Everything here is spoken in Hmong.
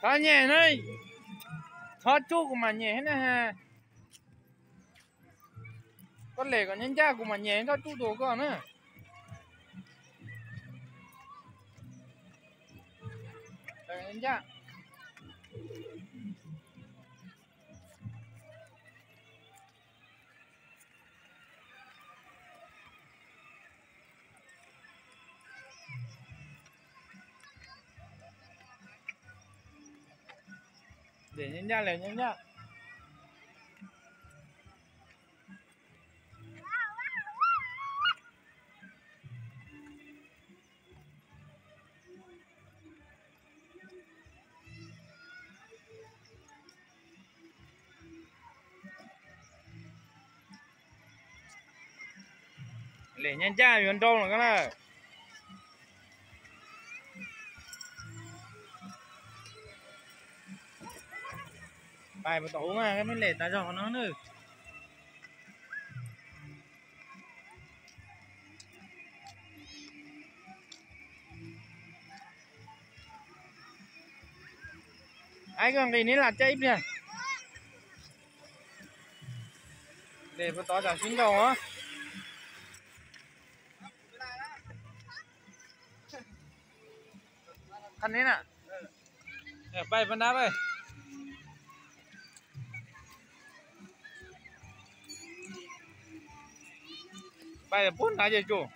Txhob nyem na, txhob tsuj kuv mam nyem na. Koj lem kom ncaj ncaj kuv mam nyem txhob tsuj tus koj na. Ncaj. Lem ncaj ncaj, lem ncaj ncaj. Lem ncaj ncaj yuav nrau lawm koj na. Pais puas tom ub mas koj lem tas zog qhov no na. Aib, koj nqis neb lam caij ib pliag. Lem puas tod tsam sib nrau os. Qhov neb na. Pais pab nrab pais. Pais puag nrad ces tsum.